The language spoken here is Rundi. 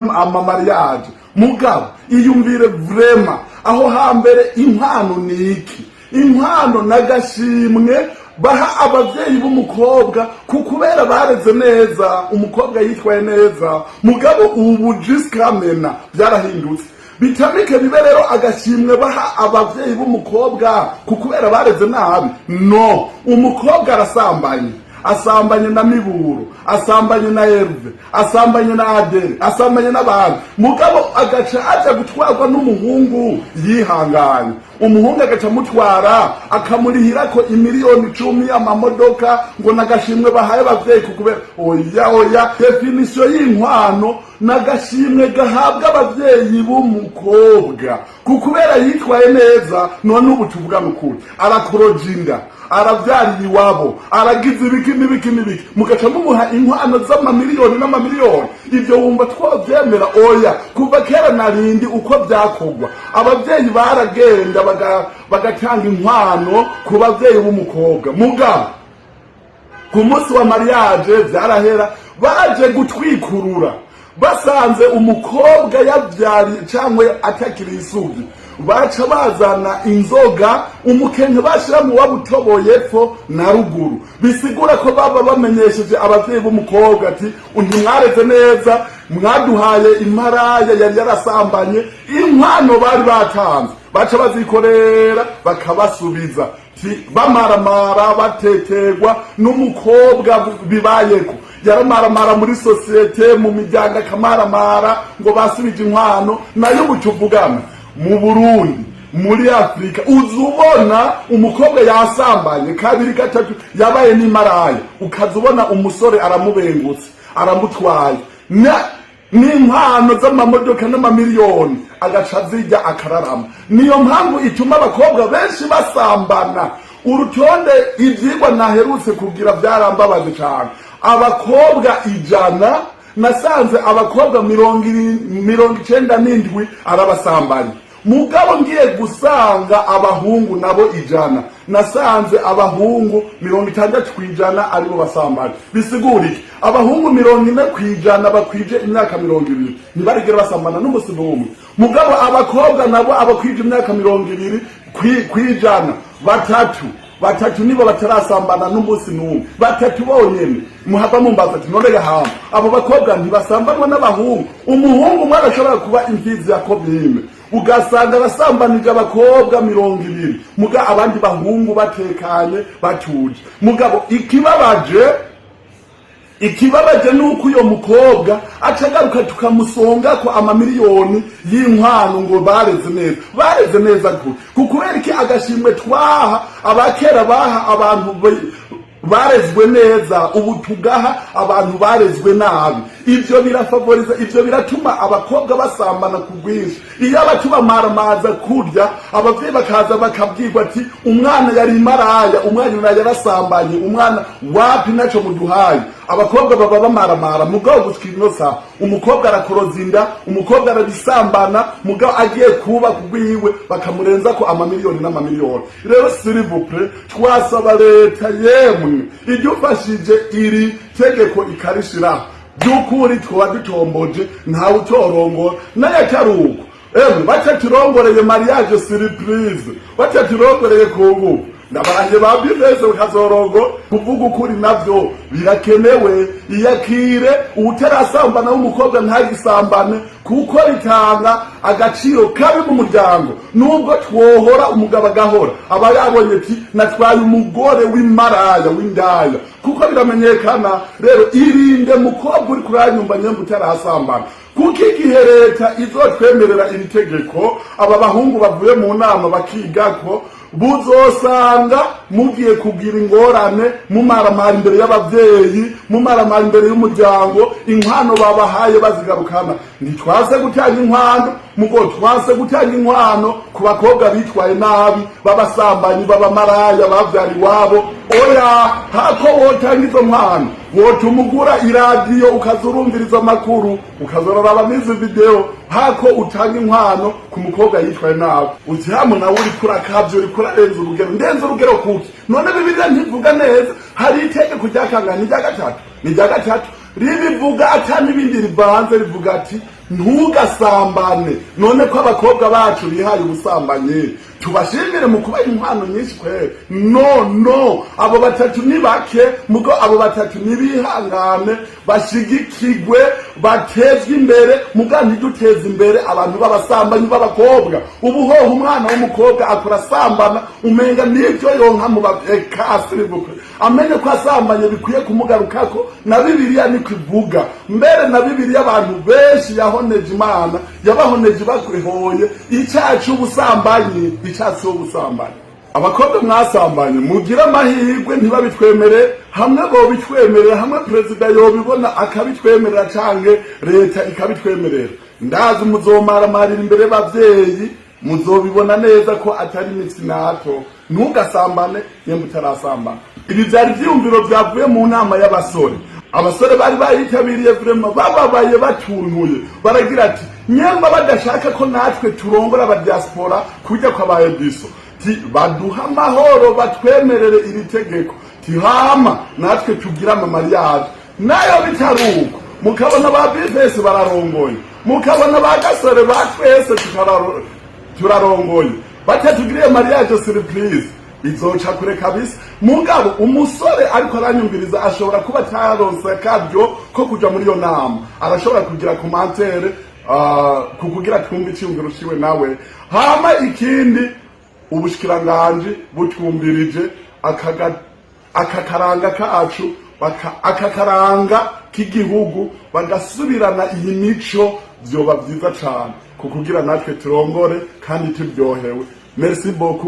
Ama mariage, mugabo iyumvire vraiment, aho hambere inkwano ni iki? Inkwano n'agashimwe baha abavyeyi b'umukobwa ku kubera bareze neza, umukobwa yitwaye neza. Mugabo ubu jusqu'à maintenant byarahindutse. Bitamike bibe rero agashimwe baha abavyeyi b'umukobwa ku kubera bareze nabi? No umukobwa arasambanye, asambanye na Miburo, asambanye na Herve, asambanye na Adele, asambanye n'abandi, mugabo agaca aja gutwarwa n'umuhungu yihanganye. Umuhungu agaca amutwara, akamurihirako imiliyoni 10, amamodoka, ngo nagashimwe bahaye abavyeyi kukubera. Oya, oya, définition y'inkwano nagashimwe gahabwa abavyeyi b'umukobwa kukubera yitwaye neza. None ubu tuvugana ukuri, arakoroja inda, aravyariye iwabo, aragize ibiki n'ibiki n'ibiki, mugaca mumuha inkwano z'amamiliyoni n'amamiliyoni. Ivyo wumva twovyemera? Oya. Kuva kera narindi uko vyakorwa, abavyeyi baragenda bagatanga inkwano ku bavyeyi b'umukobwa. Mugabo ku munsi wa mariage vyarahera, baje gutwikurura basanze umukobwa yavyariye cyangwa atakiri isugi, baca bazana inzoga, umukenke bashira mu wabutoboye epfo na ruguru. Bisigura ko baba bamenyesheje abavyeyi b'umukobwa ati: "Ntimwareze neza, mwaduhaye imparaya yari yarasambanye." Inkwano bari batanze baca bazikorera bakabasubiza. Bamaramara bateterwa n'umukobwa bibayeko, yaramaramara muri société, mu miryango akamaramara ngo basubije inkwano. Nayo ubu tuvugana, mu Burundi, muri Afurika, uza ubona umukobwa yasambanye kabiri, gatatu, yabaye n'imaraya, ukaza ubona umusore aramubengutse, aramutwaye n'inkwano z'amamodoka n'amamiliyoni, agaca azirya akararama. Niyo mpamvu ituma abakobwa benshi basambana. Urutonde, ivyigwa naherutse kugira vyarambabaje cane. Abakobwa 100, nasanze abakobwa 97 arabasambanye. Mugabo ngiye gusanga abahungu nabo 100, nasanze abahungu 60% aribo basambanye. Bisigura iki? Abahungu 40% bakwije imyaka 20 ntibarigera basambana n'umusi n'umwe. Mugabo abakobwa nabo abakwije imyaka 20 kwijana, batatu nibo batarasambana n'umunsi n'umwe, batatu bonyene. Muhava mumbaza ati: "None gahama abo bakobwa ntibasambanwa n'abahungu?" Umuhungu umwe arashobora kuba imfizi ya komine, ugasanga abasambanije abakobwa 20, muga abandi bahungu batekanye, batuje. Mugabo ikibabaje nuko uyo mukobwa acagaruka tukamusonga ko amamiliyoni y'inkwano ngo bareze neza. Bareze neza kure? Kukubera iki agashimwe twaha abakera baha abantu barezwe neza, ubu tugaha abantu barezwe nabi? Ivyo birafavoriza, ivyo biratuma abakobwa basambana ku bwinshi. Iyo abatubamaramaza kurya, abavyeyi bakaza bakabwirwa ati: "Umwana yari maraya, umwana yarasambanye, umwana wapi, naco muduhaye." Abakobwa baba bamaramara. Mugabo gushika ino saha, umukobwa arakoroza inda, umukobwa arabisambana, mugabo agiye kuba kugwiwe bakamurenza ko amamiliyoni n'amamiliyoni. Rero s'il vous plaît, twasaba leta yemwe idufashije iri tegeko ikarishiraho. By'ukuri twaba dutomboje, ntawe utorongora nayo atari uko. Emwe, bataturongoreye mariage surprise, bataturongoreye ku ngufu, ndabaranje ba business ukazorongo. Kuvuga ukuri navyo birakenewe. Iyakire, uwutarasambana w'umukobwa ntagisambane, kuko bitanga agaciro kabi mu muryango. Nubwo twohora, umugabo agahora, aba yabonye ati: "Natwaye umugore w'imaraya, w'indaya," kuko biramenyekana. Rero irinde mukobwa uri kuranyumva, nyemba utarasambana, kuko igihe leta izotwemerera iri tegeko, aba bahungu bavuye mu nama bakigako, buzosanga mugiye kugira ingorane, mumaramara imbere y'abavyeyi, mumaramara imbere y'umuryango, inkwano babahaye bazigarukana. Ntitwase gutanga inkwano, mugo twase gutanga inkwano ku bakobwa bitwaye nabi, b'abasambanyi, b'abamaraya, bavyara iwabo. Oya, hako wotanga izo nkwano, wotuma ugura iradiyo ukaza urumviriza amakuru, ukazoraraba n'izi video, hako utanga inkwano ku mukobwa yitwaye nabi. Uti: "Hamu nawe uriko urakavya, uriko urarenza urugero." Ndenza urugero kuki? None Bibiliya ntivuga neza? Hari itegeko ryakangana, ni irya gatatu, ni irya gatatu. Ribivuga ata n'ibindi rivanze, rivuga ati: "Ntugasambane." None ko abakobwa bacu bihaye ubusambanyi, tubashimire mu kubaha inkwano nyinshi kweri? No, no, abo batatu ni bake. Mugo abo batatu nibihangane, bashigikigwe, batezwe imbere. Muga ntiduteze imbere abantu b'abasambanyi b'abakobwa. Ubu hoho umwana w'umukobwa akora asambana, umenga nibyo yonka mu ekasiribuke. Amenye ko asambanye bikwiye kumugarukako. Na Bibiliya niko ivuga. Mbere na Bibiliya, abantu benshi yahoneje, Imana yabahoneje bakuhoye icyaha c'ubusambanyi, icyaha c'ubusambanyi. Abakobwa mwasambanye, mugire amahirwe ntibabitwemere. Hamwe bobitwemerera, hamwe perezida yobibona akabitwemerera, canke leta ikabitwemerera, ndazi muzomaramarira imbere y'abavyeyi, muzobibona neza ko atari imitsinato. Ntugasambane yemwe utarasambana. Ibi vyari vyiyumviro vyavuye mu nama y'abasore. Abasore bari bayitabiriye vraiment bababaye, batuntuye, baragira ati: "Nyemba badashaka ko natwe turongora aba diaspora kujya kwa ba Ediso, ti baduha amahoro, batwemerere iri tegeko, tihama natwe tugira ama mariage." Nayo bitari uko, mukabona ba bifesi bararongoye, mukabona ba gasore ba twese turarongoye, batatugiriye mariage surprise, bizoca kure kabisa. Mugabo umusore ariko aranyumviriza ashobora kuba ataronse akaryo ko kuja muri iyo nama, arashobora kugira commentaire kukugira twumve iciyumviro ciwe nawe. Hama ikindi, ubushikiranganji butwumvirije aka karanga kacu, aka karanga k'igihugu, bagasubirana iyi mico, vyoba vyiza cane kukugira natwe turongore kandi turyohewe. Merci beaucoup.